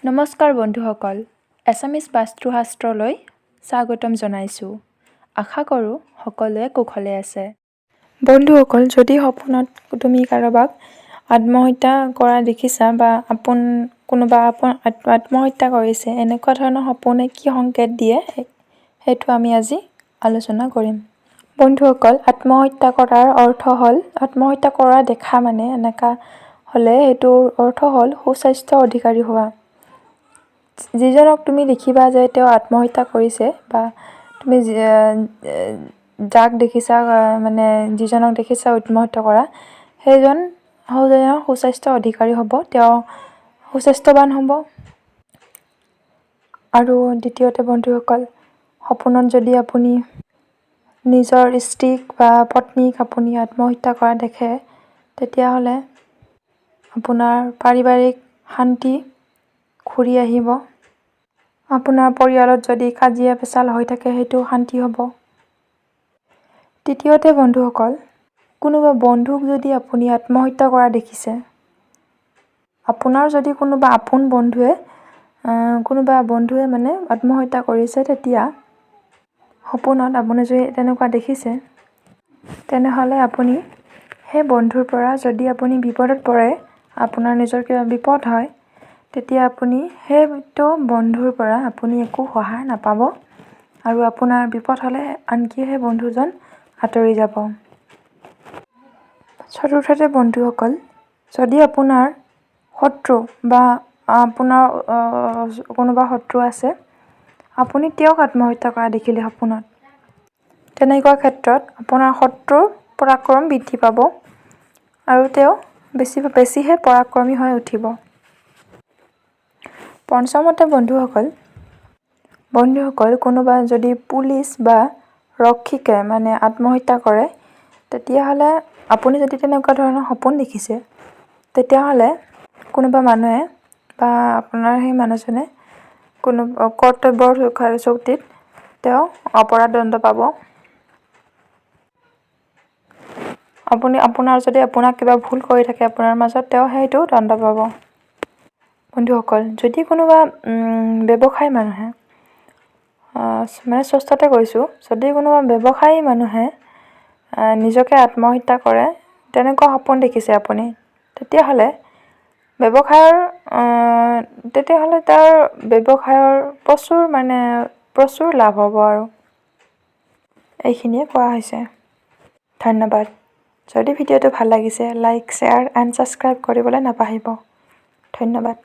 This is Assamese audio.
নমস্কাৰ বন্ধুসকল, এছামিজ বাস্তুশাস্ত্ৰলৈ স্বাগতম জনাইছোঁ। আশা কৰোঁ সকলোৱে কুশলে আছে। বন্ধুসকল, যদি সপোনত তুমি কাৰোবাক আত্মহত্যা কৰা দেখিছা বা আপোন কোনোবা আপোন আত্মহত্যা কৰিছে, এনেকুৱা ধৰণৰ সপোনে কি সংকেত দিয়ে, সেইটো আমি আজি আলোচনা কৰিম। বন্ধুসকল, আত্মহত্যা কৰাৰ অৰ্থ হ'ল, আত্মহত্যা কৰা দেখা মানে এনেকুৱা হ'লে সেইটোৰ অৰ্থ হ'ল সুস্বাস্থ্য অধিকাৰী হোৱা। যিজনক তুমি দেখিবা যে তেওঁ আত্মহত্যা কৰিছে বা তুমি যাক দেখিছা, মানে যিজনক দেখিছা আত্মহত্যা কৰা, সেইজন সুস্বাস্থ্য অধিকাৰী হ'ব, তেওঁ সুস্বাস্থ্যৱান হ'ব। আৰু দ্বিতীয়তে বন্ধুসকল, সপোনত যদি আপুনি নিজৰ স্ত্ৰীক বা পত্নীক আপুনি আত্মহত্যা কৰা দেখে, তেতিয়াহ'লে আপোনাৰ পাৰিবাৰিক শান্তি ঘূৰি আহিব। আপোনাৰ পৰিয়ালত যদি কাজিয়া পেচাল হৈ থাকে, সেইটো শান্তি হ'ব। তৃতীয়তে বন্ধুসকল, কোনোবা বন্ধুক যদি আপুনি আত্মহত্যা কৰা দেখিছে, আপোনাৰ যদি কোনোবা আপোন বন্ধুৱে, কোনোবা বন্ধুৱে মানে আত্মহত্যা কৰিছে, তেতিয়া সপোনত আপুনি যদি তেনেকুৱা দেখিছে, তেনেহ'লে আপুনি সেই বন্ধুৰ পৰা যদি আপুনি বিপদত পৰে, আপোনাৰ নিজৰ কিবা বিপদ হয়, তেতিয়া আপুনি সেইটো বন্ধুৰ পৰা আপুনি একো সহায় নাপাব আৰু আপোনাৰ বিপদ হ'লে আনকি সেই বন্ধুজন আঁতৰি যাব। চতুৰ্থতে বন্ধুসকল, যদি আপোনাৰ শত্ৰু বা আপোনাৰ কোনোবা শত্ৰু আছে, আপুনি তেওঁক আত্মহত্যা কৰা দেখিলে সপোনত, তেনেকুৱা ক্ষেত্ৰত আপোনাৰ শত্ৰুৰ পৰাক্ৰম বৃদ্ধি পাব আৰু তেওঁ বেছি বেছিহে পৰাক্ৰমী হৈ উঠিব। পঞ্চমতে বন্ধুসকল, কোনোবা যদি পুলিচ বা ৰক্ষীকে মানে আত্মহত্যা কৰে, তেতিয়াহ'লে আপুনি যদি তেনেকুৱা ধৰণৰ সপোন দেখিছে, তেতিয়াহ'লে কোনোবা মানুহে বা আপোনাৰ সেই মানুহজনে কোনো কৰ্তব্যৰ চুক্তিত তেওঁ অপৰাধ দণ্ড পাব। আপুনি আপোনাৰ যদি আপোনাক কিবা ভুল কৰি থাকে আপোনাৰ মাজত, তেওঁ সেইটো দণ্ড পাব। বন্ধুসকল, যদি কোনোবা ব্যৱসায়ী মানুহে, মানে ষষ্ঠতে কৈছোঁ, যদি কোনোবা ব্যৱসায়ী মানুহে নিজকে আত্মহত্যা কৰে, তেনেকুৱা সপোন দেখিছে আপুনি, তেতিয়াহ'লে তাৰ ব্যৱসায়ৰ প্ৰচুৰ, মানে প্ৰচুৰ লাভ হ'ব আৰু এইখিনিয়ে কোৱা হৈছে। ধন্যবাদ। যদি ভিডিঅ'টো ভাল লাগিছে, লাইক, শ্বেয়াৰ এণ্ড ছাবস্ক্ৰাইব কৰিবলৈ নাপাহৰিব। ধন্যবাদ।